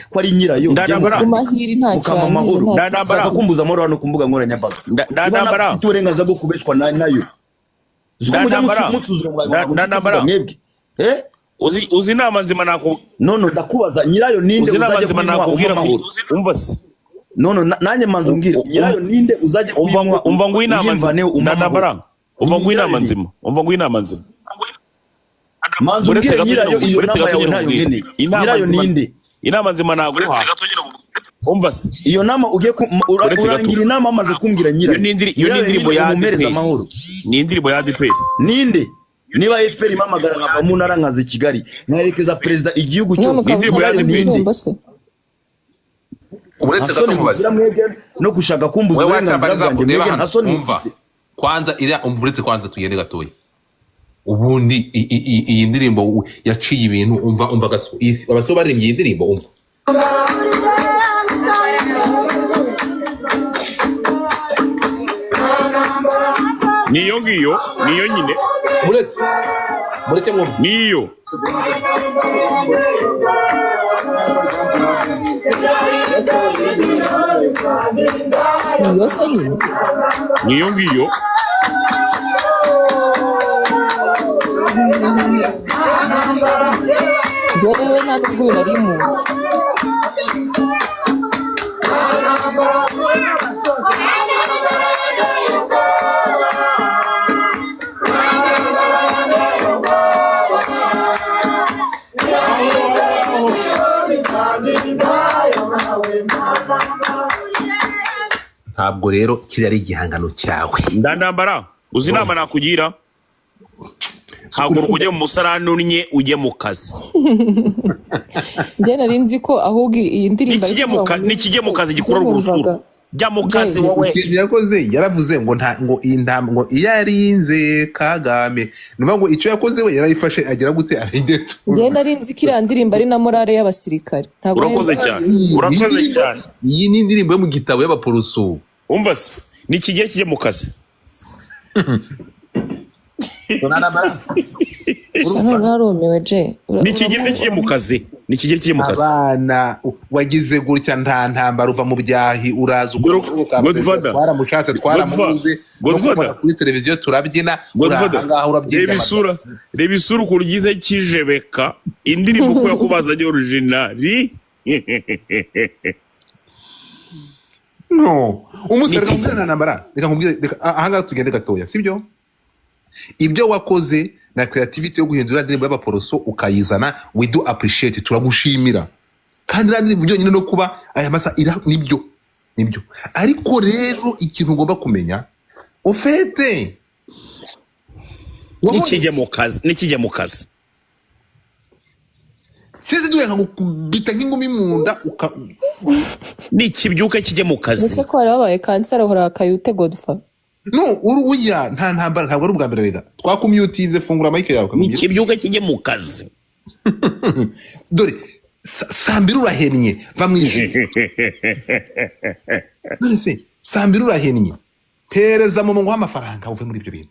Ko ari nyirayo. Ndandambara. Ku mahiri ntacyo mukama yangize, amahoro. ntacyo. Ndandambara. Saka kumbuza amahoro hano ku mbuga nkoranyambaga. Ndandambara. Niba ntafite uburenganzira bwo kubeshwa nayo. Uzi ko mujya Ndandambara. musuzuma Ndandambara. mwebwe, eh? Uzi inama nzima naku None ndakubaza, nyirayo ninde Uzi inama uzajya nzima kuyimuha nakubwira umpe amahoro? Umva se. None nanjye manza umbwire, nyirayo ninde uzajya Umva kuyimuha umva nguhe inama nzima. uyimvaneho umpe Ndandambara. amahoro? Umva nguhe inama Nyirayo nzima. Umva nguhe inama nzima. Manza Uretse umbwire gato nyirayo, nyine iyo uretse nama gato yawe nyine ntayo nkubwire. nkeneye. Inama Nyirayo nzima ninde? Inama nzima naguha. Umva se. Iyo nama ugiye Uretse gato. urangira inama amaze kumbwira nyirayo. Iyo ni Nyirayo indirimbo ninde ya umumereza ADP. amahoro? Ni indirimbo ya ADP. Ninde? Niba FPR impamagara nkava mu ntara nkaza i Kigali nkaherekeza perezida igihugu None cyose, ukaba Indirimbo ya nyirayo ADP. ninde? indirimbo se? Uretse Nta gato soni nkubaze. mugira mwebwe no gushaka kumbuza Wewe uburenganzira wacyambariza bwanjye ureba mwebwe? hano Nta soni umva mufite? Kwanza iriya, uretse kwanza tugende gatoya. Ubundi iyi ndirimbo yaciye ibintu. Umva, umva gaso abasore baririmbye iyi ndirimbo, umva. Niyo ngiyo, niyo nyine. Muretse, mureke mwumve. Niyo. Niyo se nyine? Niyo ngiyo. Njyewe nta nubwo uyu nari muzi. Ntabwo rero kiriya ari igihangano cyawe. Ndandambara. Uzi inama nakugira? Haguruka ujye mu musarani unnye ujye mu kazi. Njye nari nzi ko ahubwo iyi ndirimbo ari Nikijye mu kuvuga ngo nikijye mu kazi gikurura Njye urusura. numvaga Jya mu kazi Jay. wowe. Ikintu yakoze, yaravuze ngo nta ngo iyi ngo iyo yarinze Kagame, ni ukuvuga ngo icyo yakoze we yarayifashe agira gute, arayidetura. Njye nari nzi ko iriya ndirimbo ari na morale y'abasirikare, ntabwo nari Urakoze nzi. cyane. Urakoze cyane. Iyi ni indirimbo yo mu gitabo y'abaporoso. Umva se. Nikijye kijye mu kazi. Sha, none narumiwe, Jay. Nikijye kijye mu kazi. Nikijye kijye mu kazi. Abana wagize gutya, nta ntambara, uva mu byahi, uraza Dore ukora ka perezida, Godfather. twaramushatse, twaramubuze, no Godfather. kubona kuri televiziyo turabyina uri Godfather, ahangaha urabyina. reba isura, reba isura ukuntu ugize kijebeka indirimbo uko yakubazanye original. No umunsi, reka nkubwire, nta ntambara, reka nkubwire, reka ahangaha tugende gatoya, sibyo? Ibyo wakoze na creativity yo guhindura indirimbo y'abaporoso ukayizana, we do appreciate, turagushimira. Kandi iriya ndirimbo byonyine no kuba aya masa ira nibyo, nibyo. Ariko rero ikintu ugomba kumenya ufete wabonye Nikijye mu kazi, nikijye mu kazi. Sinzi, duhe nkagukubita nk'ingumi mu nda uka Nikibyuka kijye mu kazi. Ese ko hari babaye kanseri ahora akayute, Godfa? No uri uya nta ntambara, ntabwo ari ubwa mbere. Rega twakumyutinze, fungura mic yawe kamubwire. Nikibyuka kijye mu kazi. Dore saa mbiri urahennye, va mu ijuru. None se saa mbiri urahennye, hereza mama nguhe amafaranga uve muri ibyo bintu.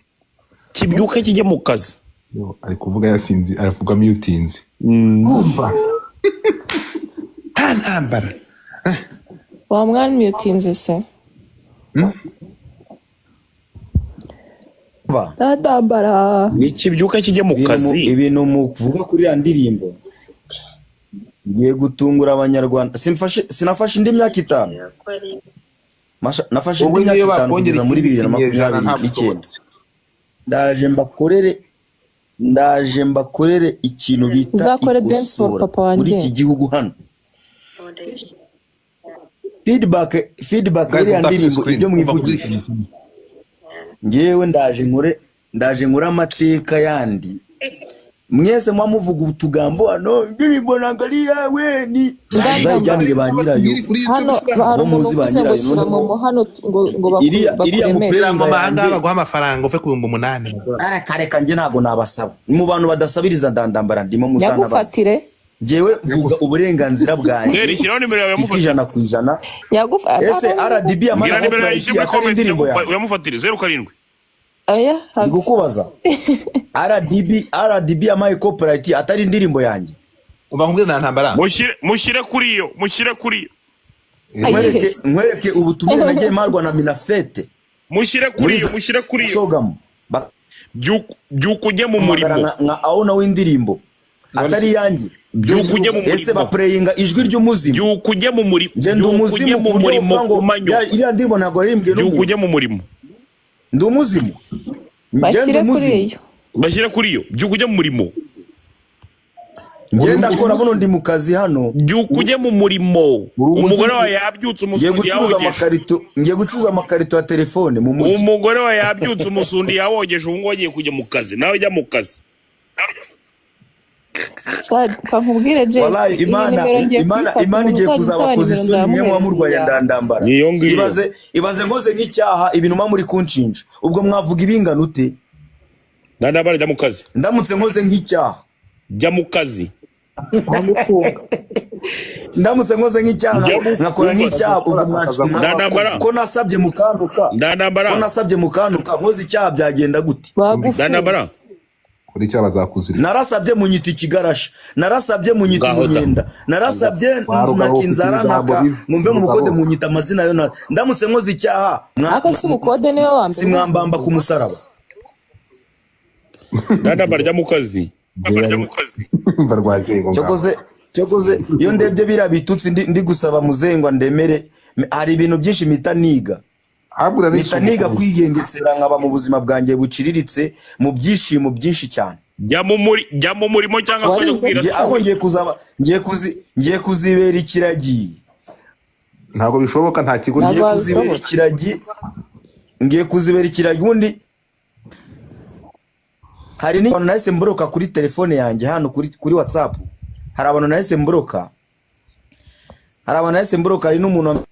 Kibyuka kijye mu kazi. Yo, ari kuvuga yasinzi, aravuga myutinze. Umva, nta ntambara. Wa mwana se? Va. Ndandambara. Nikibyuka kijye mu Ibintu kazi. Ibintu muvuga kuri iriya ndirimbo ngiye gutungura Abanyarwanda. Simfashe, sinafashe indi myaka 5. Nafashe indi Wowe myaka niyo 5 bakongera kugeza muri ikindi bibiri na kinyejana makumyabiri ntabwo n'icyenda. ushobotse. Ndaje mbakorere ikintu bita Uzakore dance for ikosora papa wanjye. muri iki gihugu hano. Feedback Guys, y'iriya mutapinge ndirimbo, screen. ibyo Umva mwivugisha, kubwira ikintu. ngewe ndaje nkore amateka yandi. Mwese muba muvuga utugambo hano, indirimbo ntabwo ari iyawe, ni Ndandambara. uzayijyanire ba nyirayo. Kuri YouTube Hano ushyira hari Bo umuntu muzi ba uvuze ngo nyirayo, shyira noneho momo hano ngo iriya bakuremere. mupira mama ahangaha yanjye. baguha amafaranga uve ku 8000. Reka njye ntabwo nabasaba. Mu bantu badasabiriza, ndandambara ndimo, muzanabaza. Nyagufatire. Njyewe mvuga uburenganzira bwanjye Seri, shyiraho nimero yawe mfite yamufatire. 100%. Nyagufa Ese RDB Ngira yamara nimero yawe copyright ishyire muri atari comment indirimbo yanjye? uyamufatire 07. Oya. Ndi kukubaza, RDB yampaye copyright atari indirimbo yanjye? Umva nkubwire, nta ntambara. Mushyire kuri iyo, mushyire kuri iyo. Nkwereke ubutumire nagiye mparwa na Minafete. Mushyire kuri Muri iyo, mushyire kuri iyo. Shogamo. Byuka ujye mu Bampamagara murimo. nka aho nawe indirimbo atari iyanjye. Byuka ujye mu Ese murimo. bapureyinga ijwi ry'umuzimu? Byuka ujye mu murimo. Nge ndi Byuka ujye umuzimu mu ku buryo murimo bavuga ngo ku manywa. Iriya ndirimbo ntabwo yaririmbwe Byuka n'umuntu. ujye mu murimo. Ndi umuzimu. Nge ndi Bashyire kuri umuzimu. iyo. Bashyire kuri iyo. Byuka ujye mu murimo. Nge ndakora buno, ndi mu kazi hano. Byuka ujye mu murimo. Umugore wawe yabyutse, Ngiye umusundi gucuruza yawogeje. amakarito, ngiye gucuruza amakarito ya telefone mu mujyi. Umugore wawe yabyutse, umusundi yawogeje, ubu ngubu agiye kujya mu kazi. Nawe jya mu kazi. Reka nkubwire Jesse, Wallahi iyi Imana nimero ngiye Imana kuyifata, Imana umuntu igiye uzajya kuzaba unsaba koza nimero isoni mwe muba ndamuhereza murwaye iyawe. ndandambara. Niyo ngiyo. Ibaze nkoze nk'icyaha, ibintu muba muri kunshinja. Ubwo mwavuga ibingana ute? Ndandambara, jya mu kazi. Ndamutse nkoze nk'icyaha. Jya mu kazi. Bagufunga. Ndamutse nkoze nk'icyaha, Jya mu nkakora kumva. nk'icyaha, ubwo Ndandambara. ko nasabye mukantuka. Ndandambara. Ko nasabye mukantuka, nkoze icyaha byagenda gute? Bagufunga. Ndandambara. Kuri icyo bazakuzirika. Narasabye munyita ikigarasha, narasabye munyita Ngaho da. umunyenda, narasabye Warugabo naka inzara, ufite ibigambo naka bibi. mumve mu bukode Rugabo. munyita amazina yo ndamutse nkoze icyaha Ariko si ubukode niwe wa mbere si mwambamba ku musaraba. Ndandambara, jya mu kazi. Jya mu kazi. Mva rwaje ngo ngaho. Cyokoze iyo ndebye biriya bitutsi ndi gusaba muzengwa ndemere, hari ibintu byinshi mpita niga. Habura Mpita niga kwigengesera, nkaba mu buzima bwanjye buciriritse mu byishimo byinshi cyane. Jya mu jya mu murimo cyangwa se ujye Warize kubwira Ngiye- so. ahubwo ngiye kuzaba ngiye kuzibera ikiragi. Ntabwo bishoboka, nta kigo. Ntabwo Ngiye kuzibera wabishobora. ikiragi, ngiye kuzibera ikiragi. Ubundi hari n'abantu nahise mboroka kuri telefone yanjye hano kuri WhatsApp. Hari abantu nahise mboroka, hari abantu nahise mboroka, hari n'umuntu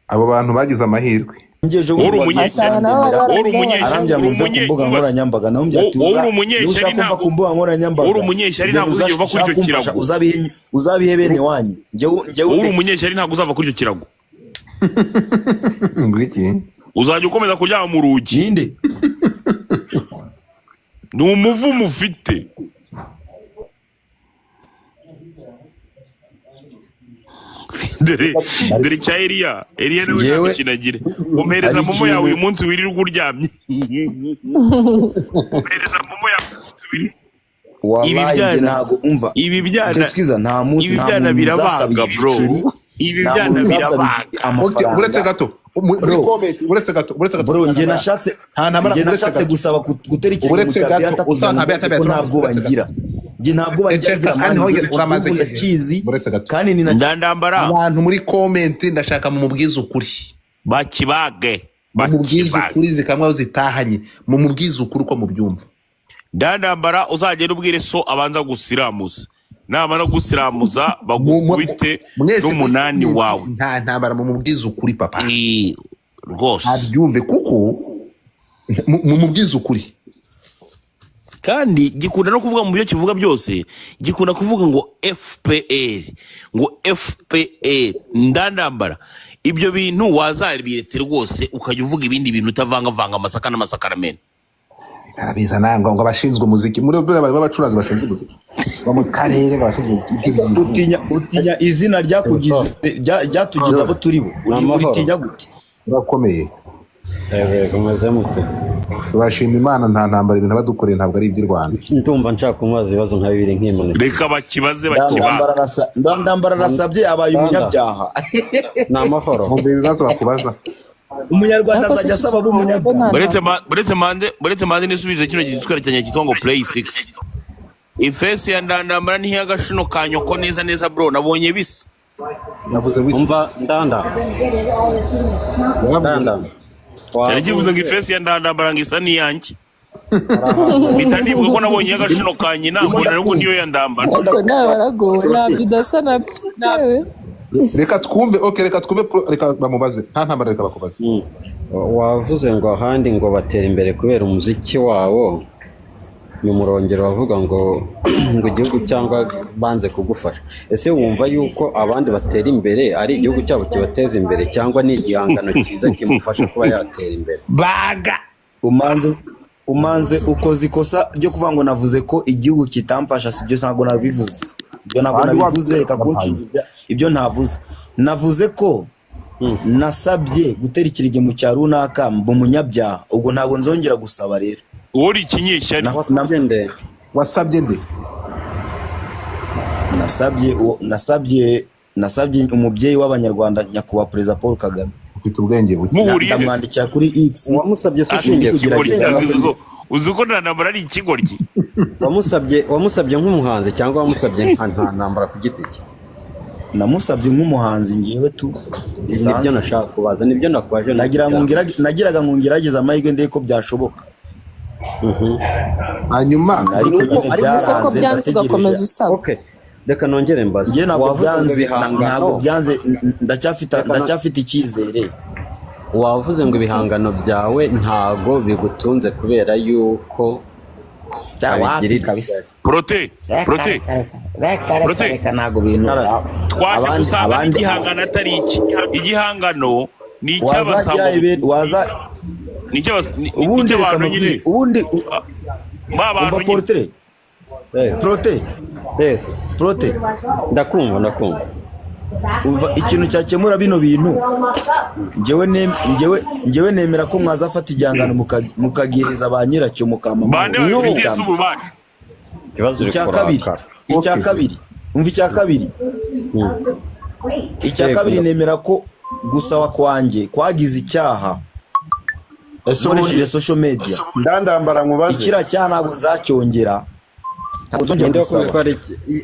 Abo bantu bagize amahirwe. wambwiye Wowe uri umunyeshyari. Asanga nabo bari Wowe uri barabyabaye. umunyeshyari. arambwira ngo mve ku mbuga nkoranyambaga, nawe mbwira ati Wowe uri niba umunyeshyari ushaka kumva ntabwo ku mbuga nkoranyambaga, Wowe uri umunyeshyari ibintu ntabwo uzigera uva kuri uzashaka icyo kumfasha kirago. uzabihe bene wanyu. Njyewe Wowe uri umunyeshyari ntabwo uzava kuri icyo kirago. Ngiki. Uzajya ukomeza kuryama mu rugi. Ninde? Ni umuvumo ufite. Dore cya Eliya. Eliya nawe nta Njyewe- mikino agira. Umpereza Hari momo yawe ikintu- uyu munsi wirirwa uryamye. Umpereza momo yawe uyu munsi wirirwa. Wallahi Ibi njye byana- ntabwo umva. Ibi byana Jessica, nta munsi ibi nta byana muntu nzasaba birabaga bro. igiceri, Ibi nta byana muntu nzasaba birabaga. Okay, uretse amafaranga. gato. Muri Bro. comment, uretse gato, uretse gato. Bro, njye nashatse Nta ntambara, njye uretse nashatse gato. gusaba gutera ikirenge mu Uretse cya gato, Beata kugira uzanta ngo Beata, kuko Beata, nta bwoba uretse gato. ngira. Njye nta bwoba ngira, Ceceka, buriya kandi mani, ntihongere, iki uramaze gihugu hehe? ndakizi, Uretse gato. kandi ni na Ndandambara. Abantu muri comment ndashaka mumubwize ukuri. Bakibage. Mumubwize Bakibage. ukuri zikamwe aho zitahanye. Mumubwize ukuri uko mubyumva. Ndandambara, uzagenda ubwire so abanza gusiramuza. Namara gusiramuza bagukubite Mwese n'umunani wawe. Nta ntambara, mumubwize ukuri papa. Rwose. Abyumve kuko mumubwize ukuri. Kandi gikunda no kuvuga mu byo kivuga byose, gikunda kuvuga ngo FPR, ngo FPR. Ndandambara, ibyo bintu wazabiretse rwose ukajya uvuga ibindi bintu utavangavanga amasaka n'amasakaramentu. Arabiza nangwa ngo abashinzwe umuziki muri buriya barimo abacuranzi bashinzwe umuziki bo mu karere ngo abashinzwe umuziki ibyo bintu. Utinya izina ryakugize ryatugize abo turi bo. Amahoro. Uritinya gute? Urakomeye. Yego, mumeze mute? Turashima Imana, nta ntambara, ibintu badukoreye ntabwo ari iby'i Rwanda. Ndumva nshaka kumubaza ibibazo nka bibiri nkimanuka. Reka bakibaze, bakibaze. Ndandambara arasabye abaye Ndanda. umunyabyaha. Ni amahoro. Mwumva ibibazo bakubaza. Umunyarwanda Ariko si azajya asaba abe umunyabyaha. Buretse manze nisubize kino gitwara cyanjye cyitwa ngo play 6. Ifesi ya ndandambara ni y'agashino ka nyoko neza neza bro, nabonye bisa. Yavuze wiki. Umva ndanda. Yaravuze Ndanda. Cyari kivuze ngo ifesi ya ndandambara ngo isa n'iyanjye. Mpita nibuka ko nabonye y'agashino ka nyina, mbona ariko niyo ya ndambara. Ariko nawe waragowe, ntabyo udasa nabyo yewe. Reka twumve, okay, reka twumve, reka bamubaze. Nta ntambara, reka bakubaze. Wavuze ngo ahandi ngo batera imbere kubera umuziki wabo, nyuma urongera uravuga ngo igihugu cyangwa banze kugufasha. Ese wumva yuko abandi batera imbere ari igihugu cyabo kibateza imbere cyangwa ni igihangano cyiza kimufasha kuba yatera imbere? Baga. Umanze ukoze ikosa ryo kuvuga ngo navuze ko igihugu kitamfasha, sibyo, ntabwo nabivuze. Ibyo ntabwo Kandi nabivuze, wabivuze reka kunshinja ibyo ntavuze. Navuze ko nasabye gutera ikirenge mu cya runaka mba umunyabyaha, ubwo ntabwo nzongera gusaba rero. Wowe uri ikinyeshyari. Wasabye nde? Wasabye nde? Nasabye umubyeyi w'Abanyarwanda, nyakubahwa Perezida Paul Kagame. Ufite ubwenge buke. Muhuriye he? Ndamwandikira kuri X. Wamusabye se Ari ushingiye ku ikigoryi. kugerageza. Uzi ko nta ntambara ari ikigoryi. Wamusabye nk'umuhanzi cyangwa wamusabye nka nta ntambara ku giti cye? Namusabye nk'umuhanzi ngewe tu Nibyo bisanzwe. nashaka kubaza, nibyo nakubaje. Nagiraga ngo ngerageze amahirwe ndebe ko byashoboka. Hanyuma Ariko Nuko nyine ariko Ese ko byaranze, byanze ugakomeza ndategereje. usaba? Okay, reka nongere mbaze. Njye ntabwo Wavuze ngo byanze, ibihangano ntabwo byanze, ndacyafite Reka ndacyafite icyizere. Wavuze ngo ibihangano byawe ntago bigutunze kubera yuko Wapi abigirira kabisa. ishyari. Prote, Reka Prote, reka reka reka reka Prote. reka, ntabwo bintu Twaje abandi gusanga abandi igihangano atari iki. Igihangano ni wazajya icy'abasambo. waza Ni ubundi reka icy'abantu mubwire nyine. ubundi Ba bantu umva nyine. Portrait. Yes. Prote. Yes. Prote. Ndakumva, ndakumva. Umva, ikintu cyakemura bino bintu, njyewe nemera ko mwazafata igihangano mukagihereza ba nyiracyo mukampa Bande amahoro. babifitiye Icya se mbere. ububasha. Ikibazo uri Icya kabiri, kurakara. icya Okay. kabiri, umva, icya kabiri, icya Yego. kabiri, nemera ko gusaba kwanjye kwagize icyaha Ese ubundi nkoresheje social media. ndandambara nkubaze. Ikiriya cyaha ntabwo nzacyongera, ntabwo nzongera Ninde wakubwiye gusaba. ko ari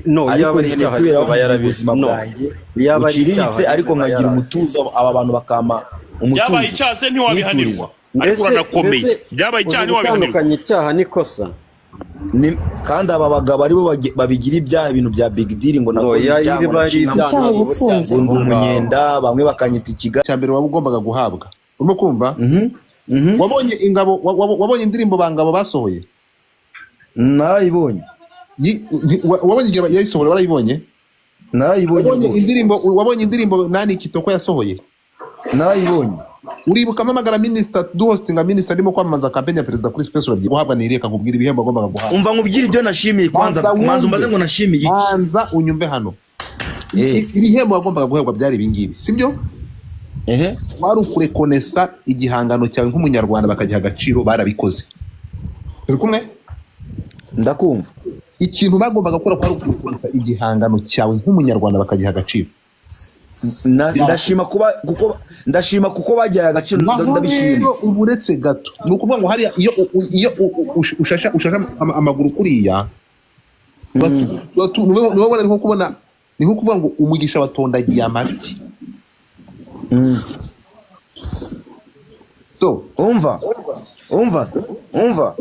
no Ariko yaba ari nkeneye icyaha kwiberaho akaba mu yarabi buzima no bwanjye yaba ari icyaha buciriritse, ariko akaba nkagira yarabi umutuzo, aba bantu bakampa Byabaye umutuzo icyaha se ntiwabihanirwa. nituriza. Ariko Mbese uranakomeye. mbese Byabaye uzi icyaha ntiwabihanirwa. gutandukanya icyaha n'ikosa? Kandi aba bagabo aribo babigira ibyaha, ibintu bya big deal, ngo No, nakoze ya icyaha, ngo iriba ari naciye ibyaha Icyaha ntabwo uba ufunze. ngo ndi umunyenda, bamwe bakanyita ikigali. Cya mbere waba ugombaga guhabwa, urimo kumva? Mhm, mhm. Wabonye ingabo, wabonye indirimbo bangabo basohoye? Narayibonye. Wabonye igihe yayisohoye, warayibonye? Narayibonye Wabonye rwose. indirimbo, wabonye indirimbo nani Kitoko yasohoye? Narayibonye. Uribuka mpamagara minisita, duhostinga minisita arimo kwamamaza kampeni ya perezida kuri space? Urabyibuka? Guhabwa ni reka nkubwire ibihembo wagombaga guhabwa. Umva nkubwire ibyo nashimiye kwanza. Banza Manza wumve. umbaze ngo nashimiye iki. Banza unyumve hano. Ibihembo wagombaga guhabwa byari ibingibi, sibyo? Ehe. Wari ukurekonesa igihangano cyawe nk'umunyarwanda bakagiha agaciro, barabikoze. Turi kumwe? Ndakumva. Ikintu bagombaga gukora kwari ukurekonesa igihangano cyawe nk'umunyarwanda bakagiha agaciro. Ndashima kuba, kuko ndashima kuko bagihaye agaciro, Naho ndabishima. rero ubu uretse gato, ni ukuvuga ngo hariya iyo ushasha amaguru kuriya, niwe ubona, ni nko kubona, ni nko kuvuga ngo umugisha watondagiye amabyi. So Umva, umva, umva.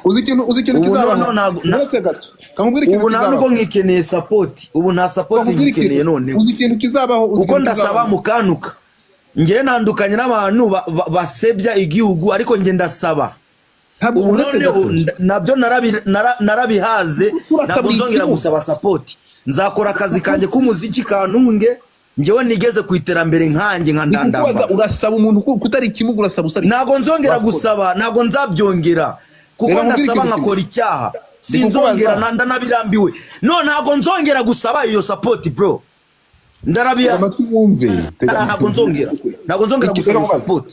Uzi ikintu Ubu kizabaho? noneho Uretse gato, kamubwire ikintu ubu nta nubwo kizabaho. nkikeneye support, ubu nta support Kamubwire ngikeneye ikintu. noneho. Uzi ikintu kizabaho? Uzi Kuko ikintu ndasaba kizabaho? mukanuka, njyewe ntandukanye n'abantu basebya igihugu, ariko njye ndasaba. Ntabwo Ubu uretse noneho gato. nabyo narabihaze. Urasaba Ntabwo nzongera igihugu. gusaba support. Nzakora akazi kanjye k'umuziki kantunge, njyewe nigeze ku iterambere nkanjye nka Ni kukubaza, ndandamba. urasaba umuntu kutari ikimuga, urasaba usaba iki? Ntabwo nzongera Wakoze. gusaba, ntabwo nzabyongera, kuko Reka nkubwire ndasaba ikintu kimwe. nkakora icyaha. Ndi Sinzongera kukubaza. nandanabirambiwe. No, ntabwo nzongera gusaba iyo support, bro. Tega Ndarabiya amatwi wumve, tega ntabwo amatwi. nzongera, ntabwo nzongera Iki- gusaba reka iyo nkubaze. support.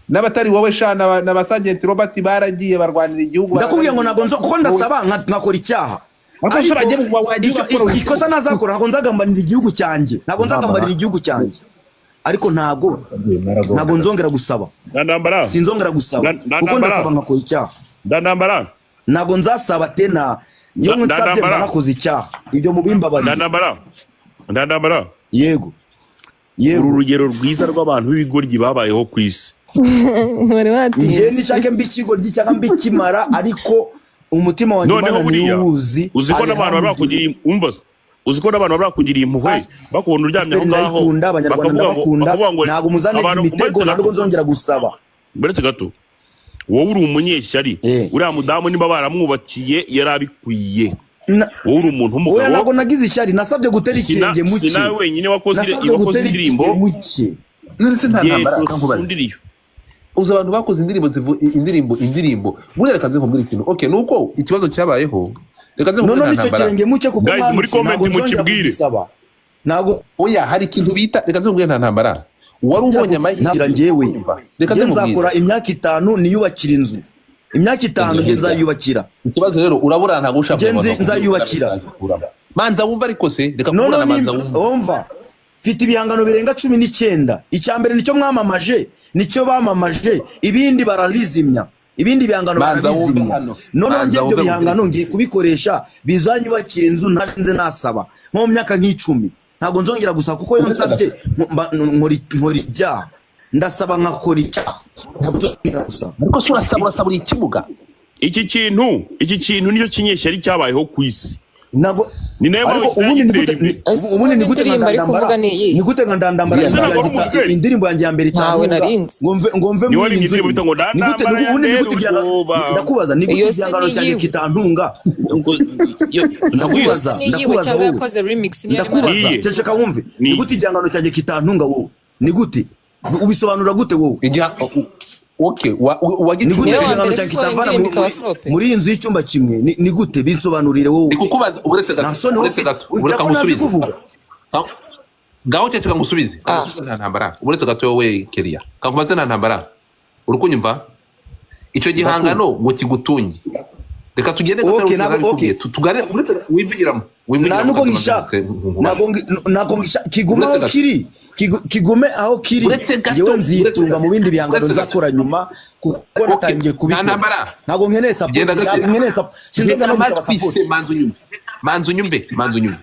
N'abatari wowe sha, n'abasagenti Robert baragiye barwanira igihugu. Ndakubwiye ngo ntabwo nzo, kuko ndasaba nkakora icyaha. Ariko Ariko wagiye wagiye ugakora ikosa nazakora, ntabwo nzagambanira igihugu cyanjye, ntabwo nzagambanira igihugu cyanjye, ariko ntabwo nzongera gusaba. Ndandambara. Sinzongera gusaba kuko ndasaba nkakora icyaha. Ndandambara. Ntabwo nzasaba tena. Iyo nsabye mba Ndandambara. nakoze icyaha, ibyo mubimbabarire. Ndandambara. Ndandambara. Yego, yego. Uru rugero rwiza rw'abantu b'ibigoryi babayeho ku isi. Wari Njye watinze. nishake mbi ikigoryi cyangwa mbi ikimara, ariko umutima wanjye Noneho Imana buriya niwuzi. uzi ko n'abantu bari bakugiriye, umva, uzi ko n'abantu bari bakugiriye impuhwe, bakubona uryamye aho FPR ngaho, ndayikunda, Abanyarwanda bakavuga ngo ndabakunda. bakavuga ngo Ntabwo muzanira abantu imitego, uretse ntabwo gato, nzongera gusaba. Uretse gato, wowe uri umunyeshyari. Uriya mudamu niba baramwubakiye yari abikwiye. Wowe uri umuntu Oya, w'umugabo. ntabwo nagize ishyari, nasabye gutera ikirenge mu Si cye. nawe wenyine wakoze Nasabye wakoze gutera indirimbo. ikirenge mu cye. None se nta ntambara, Yego, kankubaze. sundiriyo. Uzi abantu bakoze indirimbo, indirimbo, buriya reka nze nkubwire ikintu. Okay, nuko ikibazo cyabayeho Reka nze nkubwire Noneho nta nicyo ntambara. kirenge muke kuko Guys, muri mwanditse, comment ntabwo nzongera mukibwire. kugisaba. Ntabwo Oya, hari ikintu bita, reka nze nkubwire nta ntambara. Wari ubonye amahirwe. Njyewe Reka nze njye nzakora nkubwire. imyaka 5 niyubakira inzu. Imyaka 5 njye nzayubakira. Ikibazo rero urabura ntabwo ushaka Njye kubanza nzayubakira. Manza wumva ariko se reka No, kuburana no, manza wumva. Wumva. Mfite ibihangano birenga 19. Icya mbere nicyo mwamamaje, nicyo bamamaje, ibindi barabizimya. Ibindi bihangano Manza wumve barabizimya. hano. Noneho Manza njye ibyo wumve bihangano wumve. ngiye kubikoresha bizanyubakira inzu ntarinze nasaba. Nko mu myaka nk'icumi. Ntabwo nzongera gusa kuko iyo nsabye nkora ibyaha. Ndasaba nkakora icyaha. Ntabwo nzongera gusaba. Ariko se urasaba uri ikibuga. Iki kintu nicyo kinyeshyari cyabayeho ku isi. Ntabwo Ni nayo ariko mpamvu ubundi ni gitera gute imbere. Ubundi ni gute Indirimbo ari nka kuvuga ni iyi. Ni gute nka ndandambara Ese ntabwo ari umubyeyi? indirimbo yanjye ya mbere Ntawe itantunga narinzi. ngo mve Ni muri wari iyi nzu indirimbo bita ngo ni gute ndandambara ubundi ni ya gute ubwoba. Ndakubaza ni gute Iyo se igihangano ni cyanjye iyiwe. kitantunga? Ndakubaza. Ni iyiwe Ndakubaza cyangwa wowe. yakoze remix niyo arimo Ndakubaza, Niye. ceceka wumve. Ni Ni gute igihangano cyanjye kitantunga wowe? Ni gute ubisobanura gute wowe? Okay, Ni gute wagicuye. Niwe wa igihangano mbere cyanjye usohoye kitavana indirimbo ikaba flop. muri iyi nzu y'icyumba kimwe? Ni gute binsobanurire wowe? Ndi kukubaza uretse gato. Nta soni Uretse wowe gato. ugira Ureka ko ntazi ngusubize. kuvuga. Ngaho ceceka ngusubize. Ah. Nta ntambara. Uretse gato wowe Keria. Kakubaze nta ntambara. Uri kunyumva? Icyo gihangano ngo kigutunge. Reka tugende gato Okay, ntabwo- okay. Tugare uretse wivugiramo. Nta nubwo ngishaka, ntabwo ngishaka kigume aho kiri, kigume aho kiri. Uretse gato, Njyewe nzitunga mu bindi bihangano uretse gato. nzakora nyuma kuko natangiye Nta kubikora. ntambara. Ntabwo nkeneye support, Genda gato. ntabwo nkeneye support, sinzongera no gusaba Amatwi support. se manza unyumve. Manza unyumve, manza unyumve.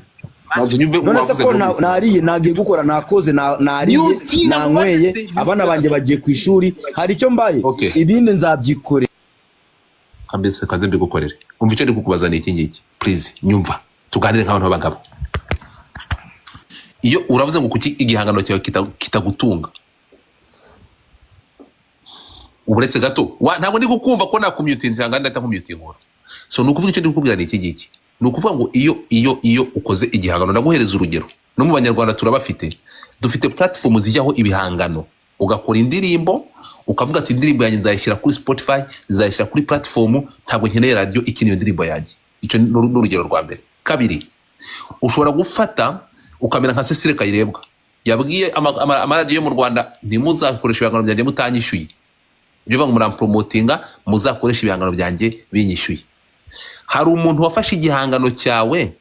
Manza unyumve None se wavuze ko ngo- nariye, nagiye gukora, nakoze, nariye, Yutinda nanyweye, kubatse. abana banjye bagiye ku ishuri, hari icyo mbaye? Okay. Ibindi nzabyikorera. Kabisa kanze mbigukorere. Umva icyo ndi kukubaza ni iki ngiki. Please nyumva. Tuganire nk'abantu b'abagabo. Iyo uravuze ngo kuki igihangano cyawe kitagutunga. Uretse gato, ntabwo ndi kukumva ko nakumyutinze hangana ndahita nkumyutingura. So ni ukuvuga icyo ndi kukubwira ni iki ngiki. Ni ukuvuga ngo iyo ukoze igihangano, ndaguhereza urugero. No mu Banyarwanda turabafite. Dufite platform zijyaho ibihangano. Ugakora indirimbo, ukavuga ati indirimbo yanjye nzayishyira kuri Spotify, nzayishyira kuri platform, ntabwo nkeneye radio ikina iyo ndirimbo yanjye. Icyo ni urugero rwa mbere. Kabiri, ushobora gufata ukamera nka Cecile Kayirebwa. Yabwiye amaradiyo yo mu Rwanda ntimuzakoresha ibihangano byanjye mutanyishyuye. Ibyo banga murampromotinga, muzakoresha ibihangano byanjye binyishyuye. Hari umuntu wafashe igihangano cyawe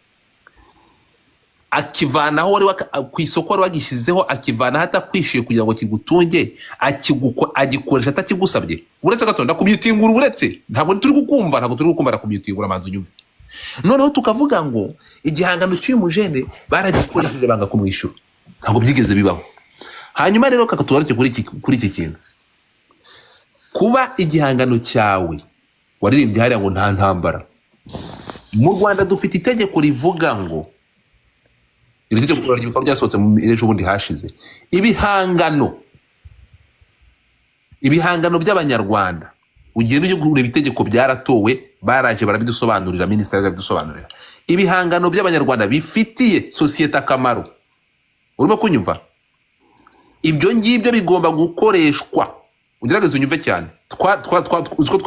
akivanaho wari ku isoko wari wagishyizeho, akivanaho atakwishyuye kugira ngo kigutunge, agikoresha atakigusabye. Uretse gato ndakumyutingura, uretse ntabwo turi kukumva, ntabwo turi kukumva, ndakumyutingura manza unyumve. Noneho tukavuga ngo igihangano cy'uyu mujene baragikoresheje banga kumwishyura, ntabwo byigeze bibaho. Hanyuma rero kaka tugaruke kuri iki kintu. Kuba igihangano cyawe waririmbye hariya ngo nta ntambara. Mu Rwanda dufite itegeko rivuga ngo, iri tegeko rikaba ryasohotse mu ejo bundi hashize, ibihangano by'Abanyarwanda, ugenda ujye kureba itegeko byaratowe, baraje barabidusobanurira, minisitiri arabidusobanurira. Ibihangano by'Abanyarwanda bifitiye sosiyete akamaro, urimo kunyumva? Ibyo ngibyo bigomba gukoreshwa, ugerageze unyumve cyane, uzi ko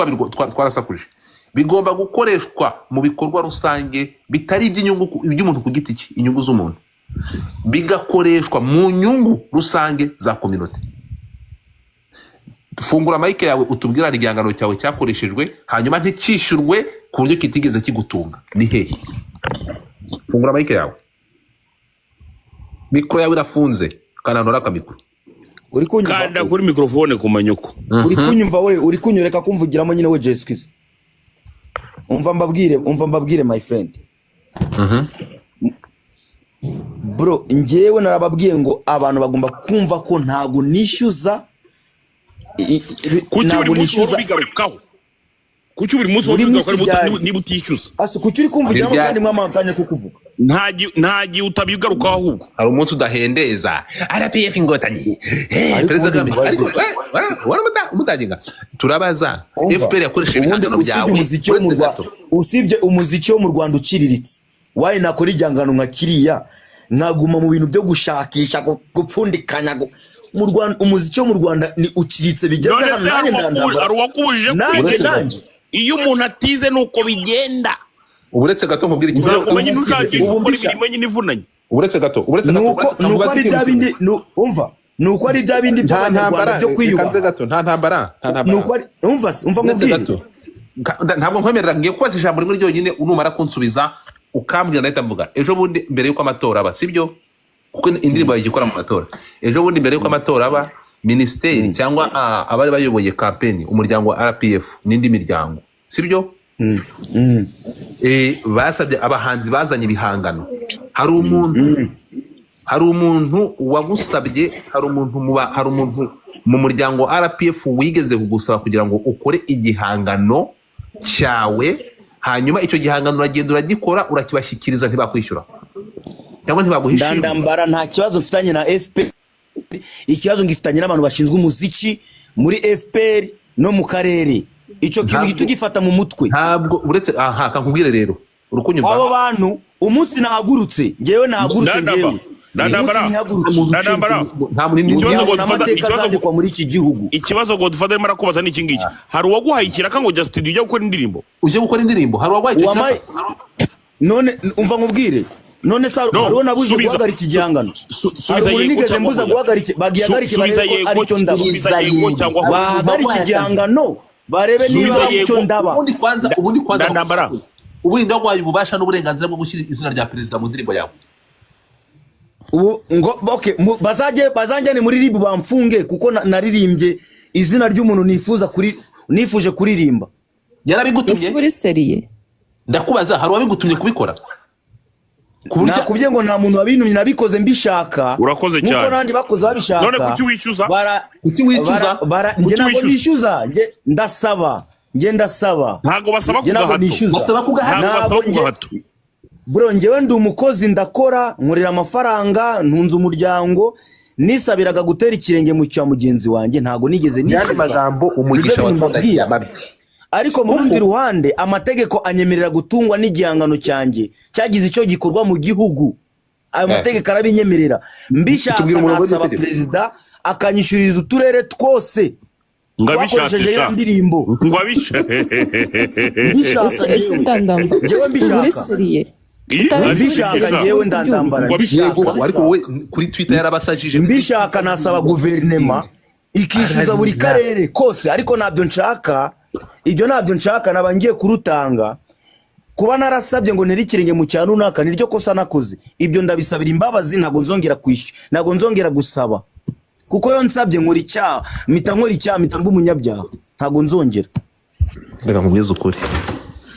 twarasakuje. Bigomba gukoreshwa mu bikorwa rusange bitari iby'inyungu iby'umuntu ku giti cye, inyungu z'umuntu, bigakoreshwa mu nyungu rusange za community. Fungura mike yawe utubwire igihangano cyawe cyakoreshejwe hanyuma nticyishyurwe ku buryo kitigeze kigutunga. Ni hehe? Fungura mike yawe, mikoro yawe irafunze, kanda ahantu hari akamikoro. Uri kunyumva? Kanda kuri mikrofone ku manyoko. Uri kunyumva we? Uri kunyureka kumvugiramo nyine we Jeskiza. Umva mbabwire my friend. Bro, njyewe narababwiye ngo abantu bagomba kumva ko ntago nishyuza. Kuki buri munsi uhora ubigarukaho? Kuki buri munsi uhora ubigarukaho niba utishyuza? Ase kuki uri kumvugiramo kandi mwamaganye kukuvuga? Nta gihe utabigarukaho ahubwo. Hari umunsi udahendeza RPF ingotanyi. Perezida Kagame ariko waramutanginga. Turabaza FPR yakoresheje ibihangano byawe. Usibye umuziki wo mu Rwanda uciriritse, waye nakora igihangano nka kiriya nkaguma mu bintu byo gushakisha gupfundikanya mu Rwanda. Umuziki wo mu Rwanda ni uciriritse bigeze hano, nanjye ndandambara. Hari uwakubujije kwiga. Iyo umuntu atize nuko bigenda. Uretse gato nkubwire ikibazo. Uzaguma nyine ushakisha Ubu ukora mbisha- imirimo nyine ivunanye. Uretse gato, uretse gato, Nuko uretse- nuko ari nkubaze bya ikintu bindi kimwe. umva, nuko ari bya bindi Nta by'abanyarwanda ntambara, byo reka nze kwiyubaha. gato, nta ntambara, nta ntambara. Nuko ari, umva se, umva Uretse nkubwire. gato. Ntabwo nkwemerera, ngiye kubaza ijambo rimwe ryonyine, numara kunsubiza ukambwira ndahita mvuga. Ejo bundi mbere y'uko amatora aba, sibyo? Kuko indirimbo bayigikora mu matora. Ejo bundi mbere y'uko amatora aba, minisiteri cyangwa abari bayoboye kampeni, umuryango wa RPF n'indi miryango, sibyo? Basabye abahanzi bazanye ibihangano. Hari umuntu wagusabye, hari umuntu mu muryango wa RPF wigeze kugusaba kugira ngo ukore igihangano cyawe, hanyuma icyo gihangano uragenda uragikora, urakibashyikiriza, ntibakwishyura cyangwa ntibaguha ishimwe? Ndandambara, nta kibazo mfitanye na FPR. Ikibazo ngifitanye n'abantu bashinzwe umuziki muri FPR no mu karere. Icyo kintu Ntabwo- gihita ugifata mu mutwe. Ntabwo, uretse aha kankubwire rero, urukunyumva? Abo bantu, umunsi nahagurutse ngewe, nahagurutse Ndandamba. ngewe, Ndandambara. umunsi nihagurukiye, Ndandambara. Nta muntu Ikibazo muzabona Godfather- amateka ikibazo- azandikwa muri iki gihugu. Ikibazo Godfather arimo arakubaza ni iki ngiki: hari uwaguhaye ikiraka ngo jya studio ujya gukora indirimbo? Uje gukora indirimbo, hari uwaguhaye icyo Uwamaye- kiraka? None umva nkubwire, none se No, hariho nabuje subiza. guhagarika igihangano? Subiza Hari umuntu yego nigeze cyangwa mbuza oya. guhagarika? Bagihagarike Subiza barebe ko yego, aricyo ndaba. subiza yego cyangwa oya. Bahagarike igihangano barebe niba Subiza ari icyo yego. ndaba. Ubundi kwanza Ndandambara. Ubundi ndaguhaye ububasha n'uburenganzira bwo gushyira izina rya perezida mu ndirimbo yawe. Ubu ngo okay, bazajye bazanjyane muri RIB bamfunge, kuko naririmbye izina ry'umuntu nifuza kuri nifuje kuririmba. Yarabigutumye? Ese uri sérieux? Ndakubaza, hari uwabigutumye kubikora ku buryo Nakubwiye ngo nta muntu wabintumye, nabikoze mbishaka Urakoze nk'uko cyane. n'abandi bakoze babishaka. None kuki wicuza? Kuki wicuza? Njye Kuki ntabwo wishyuza? nishyuza, njye ndasaba, njye ndasaba. Ntabwo basaba ku Njye ntabwo gahato. nishyuza. Basaba ku gahato. Ntabwo basaba Ntabwo ku njye- gahato. Bro, njyewe ndi umukozi, ndakora, nkorera amafaranga, ntunze umuryango. Nisabiraga gutera ikirenge mu cya mugenzi wanjye, ntabwo nigeze Yandi nishyuza. magambo, umugisha Nibyo bintu watondagiye mbabwira. amabyi. Ariko mu rundi ruhande, amategeko anyemerera gutungwa n'igihangano cyanjye cyagize icyo gikorwa mu gihugu. Ayo mategeko arabinyemerera. Mbishaka Tubwire umurongo nasaba w'itegeko. perezida akanyishyuriza uturere twose Ngo twakoresheje abishatse iriya sha. ndirimbo. Ngo abishatse. Mbishaka Ese njyewe. Ndandamba, Njyewe mbishaka. uri sérieux? Mbishaka njyewe, Ndandambara, Ngo mbishaka. Yego, ariko wowe kuri Twitter yarabasajije. Mbishaka nasaba guverinema ikishyuza buri karere kose, ariko ntabyo nshaka, ibyo ntabyo nshaka. Naba ngiye kurutanga. Kuba narasabye ngo ntere ikirenge mu cya runaka niryo kosa nakoze, ibyo ndabisabira imbabazi. Ntabwo nzongera kwishyura, ntabwo nzongera gusaba, kuko iyo nsabye nkora icyaha, mpita nkora icyaha, mpita mba umunyabyaha. Ntabwo nzongera. Reka nkubwize ukuri.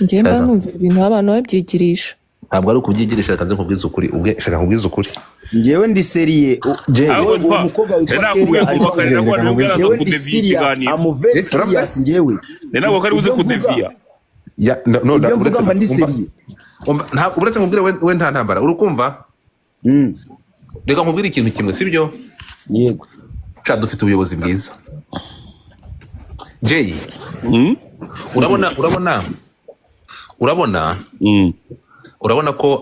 Njye mba numva ibintu abantu babyigirisha. Ntabwo ari ukubyigirisha, reka nze nkubwize ukuri ubwe, reka nkubwize ukuri. Njyewe ndi sérieux. Ahubwo Uwo mfa, mukobwa witwa nakubwiye Kelly kuva kare, nabwo nibwo yaraza njyewe ndi kudeviya serious. ikiganiro. I'm very Eh, uravuze? serious njyewe. Ni ntabwo kari buze Ibyo mvuga- kudeviya. Ya, no, no, Ibyo mvuga uretse- mba ndi umva- sérieux. umva, uretse nkubwire, we nta ntambara, urukumva? Reka nkubwire ikintu kimwe, sibyo? Yego. Sha, dufite ubuyobozi bwiza. Jay, urabona urabona ko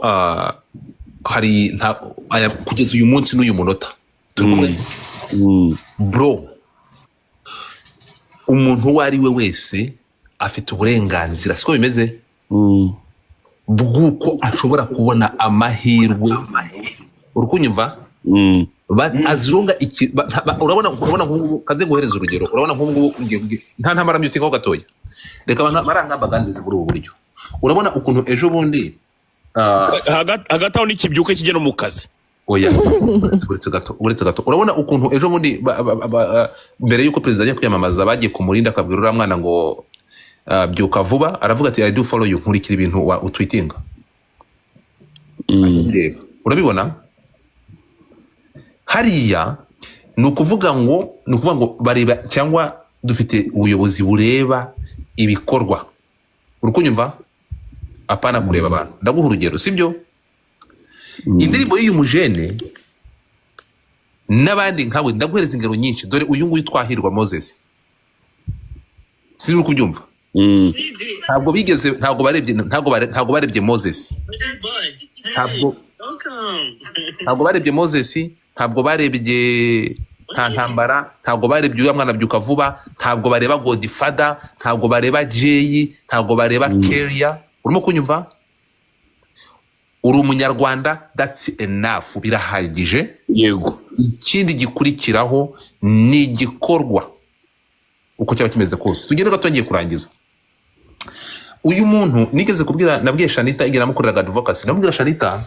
hari nta aya, kugeza uyu munsi n'uyu munota turi kumwe, bro, umuntu uwo ari we wese afite uburenganzira, siko bimeze, bw'uko ashobora kubona amahirwe, uri kunyumva? Azunga iki urabona nk'ubu, kaze nguhereza urugero, urabona nk'ubu ngubu nta ntambara, myutingaho gatoya, reka abantu barangambaganirize muri ubu buryo. Urabona ukuntu ejo bundi Hagati aho n'ikibyuka kijya no mu kazi. Oya, uretse gato, uretse gato. Urabona ukuntu ejo bundi mbere y'uko perezida ajya kwiyamamaza, bagiye kumurinda, akabwira uriya mwana ngo byuka vuba, aravuga ati: "I do follow you, nkurikira ibintu wa utwitinga." Reba, urabibona hariya, ni ukuvuga ngo bareba, cyangwa dufite ubuyobozi bureba ibikorwa, uri kunyumva? Apana kureba abantu. Ndaguha urugero, sibyo? Indirimbo y'uyu mujene n'abandi nkawe, ndaguhereza ingero nyinshi. Dore uyu nguyu Twahirwa Moses, sinzi uri kubyumva? Ntabwo bigeze, ntabwo barebye Moses, ntabwo barebye Moses, ntabwo barebye nta ntambara, ntabwo barebye uriya mwana byuka vuba, ntabwo bareba Godfather, ntabwo bareba Jay, ntabwo bareba Keria. Urimo kunyumva? Uri umunyarwanda, that's enough, birahagije. Yego. Ikindi gikurikiraho ni igikorwa uko cyaba kimeze kose. Tugende gato, ngiye kurangiza. Uyu muntu nigeze kubwira, nabwiye Shanita igihe namukoreraga advocacy, namubwira: "Shanita,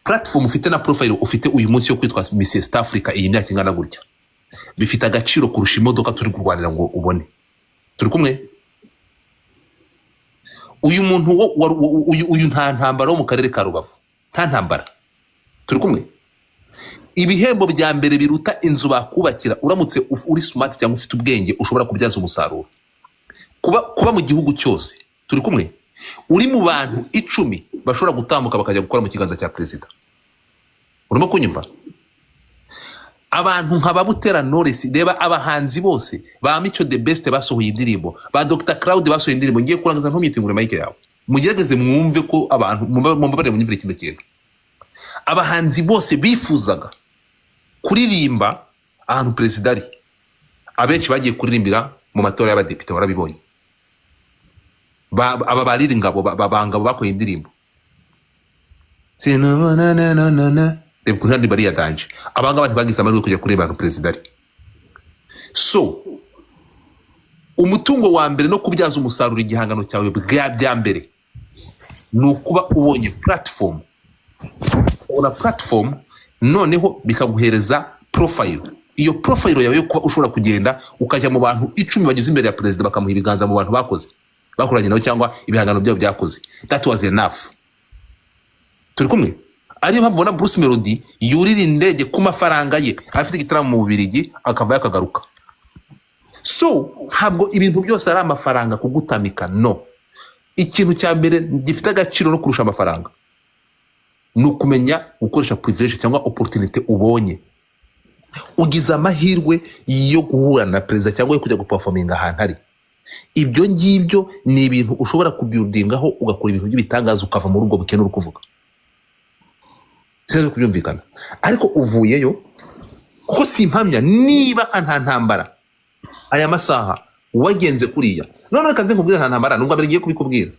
platform ufite na profile ufite uyu munsi yo kwitwa Miss East Africa iyi myaka ingana gutya bifite agaciro kurusha imodoka turi kurwanira ngo ubone." Turi kumwe? Uyu muntu uyu nta ntambara wo mu karere ka Rubavu, nta ntambara. Turi kumwe? Ibihembo bya mbere biruta inzu bakubakira, uramutse uri smart cyangwa ufite ubwenge ushobora kubyaza umusaruro, kuba mu gihugu cyose, turi kumwe, uri mu bantu 10 bashobora gutambuka bakajya gukora mu kiganza cya perezida. Urimo kunyumva? Abantu nka ba Butera Knowless, reba abahanzi bose ba Mico The Best basohoye indirimbo, ba Dr Cloud basohoye indirimbo. Ngiye kurangiza, ntumitingure mic yawe, mugerageze mwumve ko abantu mumbabarire munyumvire kino kintu. Abahanzi bose bifuzaga kuririmba ahantu perezida ari, abenshi bagiye kuririmbira mu matora y'abadepite, warabibonye. Aba barira ingabo ba ngabo bakoye indirimbo sinabona na na na na, reba ukuntu hano bariya danje. Abangaba ntibagize amahirwe yo kujya kureba ahantu perezida ari. So umutungo wa mbere no kubyaza umusaruro igihangano cyawe bwa bya mbere ni ukuba ubonye platform. Ubona platform, noneho bikaguhereza profile. Iyo profile yawe yo kuba ushobora kugenda ukajya mu bantu 10 bageze imbere ya perezida bakamuha ibiganza, mu bantu bakoze, bakoranye nabo cyangwa ibihangano byabo byakoze, that was enough. Turi kumwe? Ariyo mpamvu ubona Bruce Melody yurira indege ku mafaranga ye, afite igitaramo mu Bubiligi, akavayo akagaruka. So ntabwo ibintu byose ari amafaranga kugutamika, no. Ikintu cya mbere gifite agaciro no kurusha amafaranga ni ukumenya gukoresha privilege cyangwa opportunity ubonye. Ugize amahirwe yo guhura na perezida cyangwa yo kujya guperforminga ahantu ari, ibyo ngibyo ni ibintu ushobora kubuildingaho ugakora ibintu by'ibitangaza, ukava muri ubwo bukene uri kuvuga. Sinzi kubyumvikana, ariko uvuyeyo kuko simpamya niba nta ntambara aya masaha wagenze kuriya. None reka nze nkubwire, nta ntambara, nubwo mbere ngiye kubikubwira,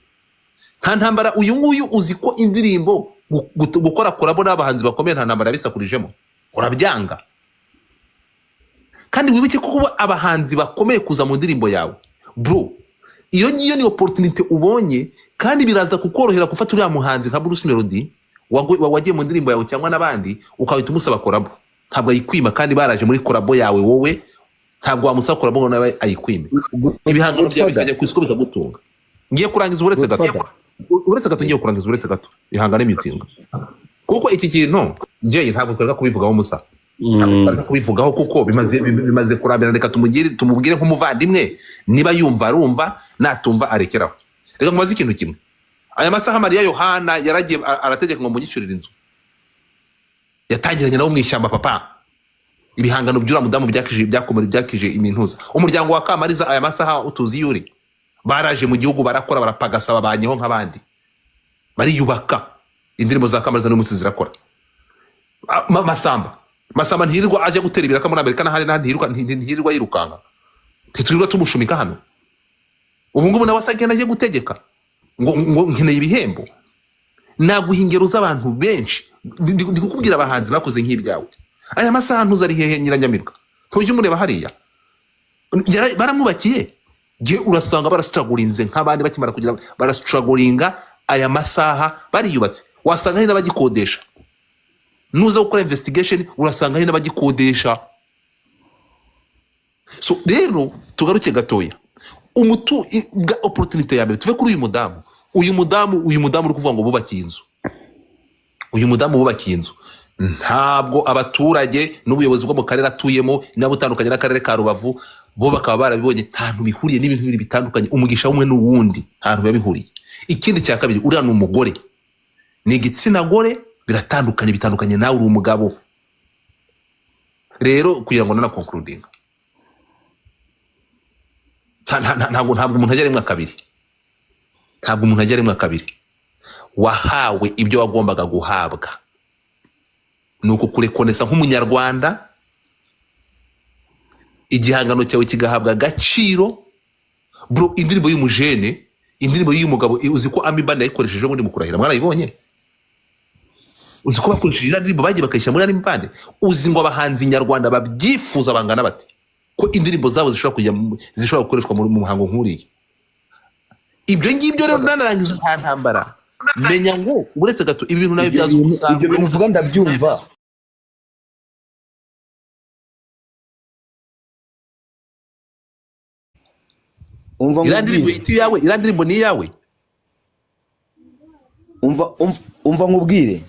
nta ntambara. Uyu nguyu uzi ko indirimbo gukora collabo n'abahanzi bakomeye, nta ntambara yabisakurijemo, urabyanga. Kandi wibuke ko kuba abahanzi bakomeye kuza mu ndirimbo yawe, bro, iyo ngiyo ni opportunity ubonye, kandi biraza kukorohera gufata uriya muhanzi nka Bruce Melody wagiye mu ndirimbo yawe cyangwa n'abandi, ukahita umusaba collabo, ntabwo ayikwima. Kandi baraje muri collabo yawe, wowe ntabwo wamusaba collabo ngo nawe ayikwime. Ibihangano byawe Godfather. bikajya ku isoko bikagutunga. Ngiye kurangiza, uretse gato. Godfather. Uretse gato, ngiye kurangiza, uretse gato, ihangane mitinga, kuko iki kintu njye ntabwo twareka kubivugaho, musa, ntabwo twareka kubivugaho kuko bimaze kurambirana. Reka tumubwire nk'umuvandimwe, niba yumva arumva, natumva arekeraho. Reka nkubaze ikintu kimwe: aya masaha Mariya Yohana yaragiye arategeka ngo munyishyurire inzu, yatangiranye nabo mu ishyamba, papa. Ibihangano by'uriya mudamu byakije, byakomeye, byakije imintuza umuryango wa Kamariza. Aya masaha utuzi yuri baraje mu gihugu, barakora, barapagasa, babanyeho nk'abandi, bariyubaka. Indirimbo za Kamariza n'uyu munsi zirakora. Masamba ntiyirirwa ajya gutera ibiraka muri Amerika n'ahandi n'ahandi, ntiyirirwa yirukanka, ntitwirirwa tumushumika hano. Ubu ngubu nawe asa agenda agiye gutegeka ngo nkeneye ibihembo. Naguha ingero z'abantu benshi. Ndi kukubwira abahanzi bakoze nk'ibyawe. Aya masaha ntuzi ari hehe? Nyiranyamibwa ntujya umureba hariya? Baramwubakiye. Nge urasanga barastrugglinze nk'abandi, bakimara kugira barastrugglinga. Aya masaha bariyubatse, wasanga hari n'abagikodesha. Nuza gukora investigation urasanga hari n'abagikodesha. So rero tugaruke gatoya, umutu bwa opportunity ya mbere, tuve kuri uyu mudamu. Uyu mudamu uri kuvuga ngo bubakiye inzu, uyu mudamu bubakiye inzu, ntabwo abaturage n'ubuyobozi bwo mu karere atuyemo niba butandukanye n'akarere ka Rubavu, bo bakaba barabibonye, nta hantu bihuriye n'ibintu bibiri bitandukanye. Umugisha w'umwe n'uwundi nta hantu biba bihuriye. Ikindi cya kabiri, uriya ni umugore, ni igitsina gore, biratandukanye, bitandukanye nawe uri umugabo. Rero kugira ngo nanaconcludinga, ntabwo umuntu ajya rimwe kabiri, ntabwo umuntu ajya rimwe kabiri. Wahawe ibyo wagombaga guhabwa, ni ukukurekonesa nk'umunyarwanda, igihangano cyawe kigahabwa agaciro. Bro, indirimbo y'umujene, indirimbo y'uyu mugabo, uzi ko Ami Band yayikoresheje ubundi mu kurahira? Mwarayibonye? Uzi ko bakoresheje iriya ndirimbo bagiye bakayishyira muri ariya bande? Uzi ngo abahanzi nyarwanda babyifuza bangana bate ko indirimbo zabo zishobora kujya zishobora gukoreshwa mu muhango nk'uriya? Ibyo ngibyo rero nanarangiza nta ntambara, menya ngo uretse gato ibi bintu nawe Ibyo byaza bintu, ibyo umusaruro. bintu uvuga ndabyumva. Umva Iriya ndirimbo nkubwire. yita iyawe, iriya ndirimbo ni iyawe. Umva nkubwire.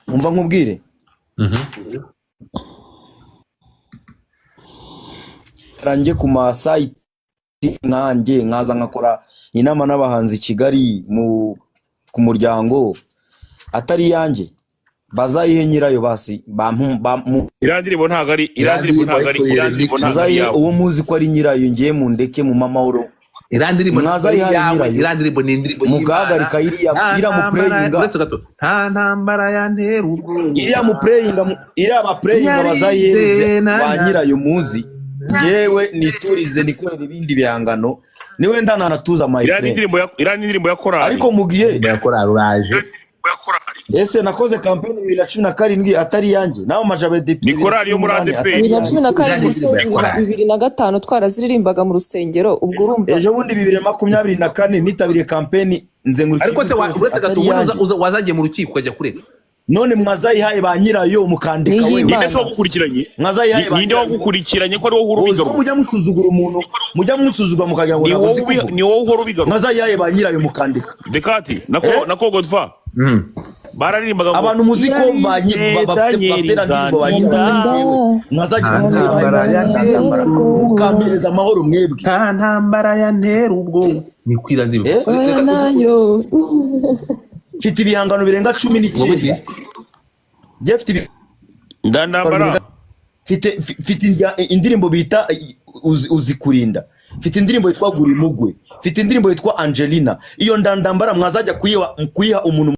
Umva nkubwire. Ranjye ku masayiti nkanjye nkaza nkakora inama n'abahanzi i Kigali mu ku muryango atari iyanjye, bazayihe nyirayo basi Iriya ndirimbo ntabwo ari iriya Iriya ndirimbo ndirimbo ntabwo ari wayikoreye iriya ndirimbo remix. ntabwo ari muzayihe iyawe. uwo muzi ko ari nyirayo, ngiye mundeke mu mamahoro. Iriya ndirimbo ntabwo ari Mwazayihaye iyawe, nyirayo iriya ndirimbo ni indirimbo y'Imana. mugahagarika iriya Nta iriya ntambara, mupureyinga, uretse gato, nta ntambara yantera ubwoba, iriya mupureyinga, iriya bapureyinga bazayihereze yarinze ba na nyirayo muzi, yewe niturize nikorere ibindi bihangano, niwe ndananatuza my Iriya ni friend. indirimbo ya iriya ni indirimbo ya korali. Ariko mu gihe yakora ruraje. ese nakoze kampeni 2017 atari iyanjye, nawe amajabe depite Ni korali yo muri 2018 ADEPR. atari bibiri na iyanjye. cumi na Iriya karindwi se ndirimbo ya korali. 2005 twaraziririmbaga mu rusengero, ubwo urumva Ejo bundi 2024 nitabiriye kampeni nzenguruka Ariko se igihugu cyose uretse gato atari ubundi iyanjye. wazagiye mu rukiko ukajya kurega? None mwazayihaye ba nyirayo ni mukandika wewe. Ninde se iy'Imana. wagukurikiranye? Mwazayihaye ba Ninde nyirayo. wagukurikiranye ko ari wowe uhora Uzi ko ubigaruka? mujya musuzugura umuntu, mujya musuzugura mukagira ngo Ni ntabwo wowe nzi kuvuga. ni wowe uhora ubigaruka. Mwazayihaye ba nyirayo mukandika. Dekati nako Eh? nako Godfa bararirimbaga ngo Abantu muzi ko ba yarinze bafite Daniel na ndirimbo ba nyirayo Zandinda. atari njyewe. Mwazagira Nta muzayihaye ntambara yantera ntambara ubwoba, mukampereza amahoro mwebwe. nta ntambara yantera ubwoba, ni ko iriya ndirimbo. Eh? Oya Reka nayo. Mfite ibihangano birenga cumi ngo n'icyenda. iki? Njye mfite ibihangano Ndandambara. birenga mfite indirimbo bita uzi kurinda, mfite indirimbo yitwa Gurimugwe, mfite indirimbo yitwa Angelina. Iyo ndandambara mwazajya kuyiha umuntu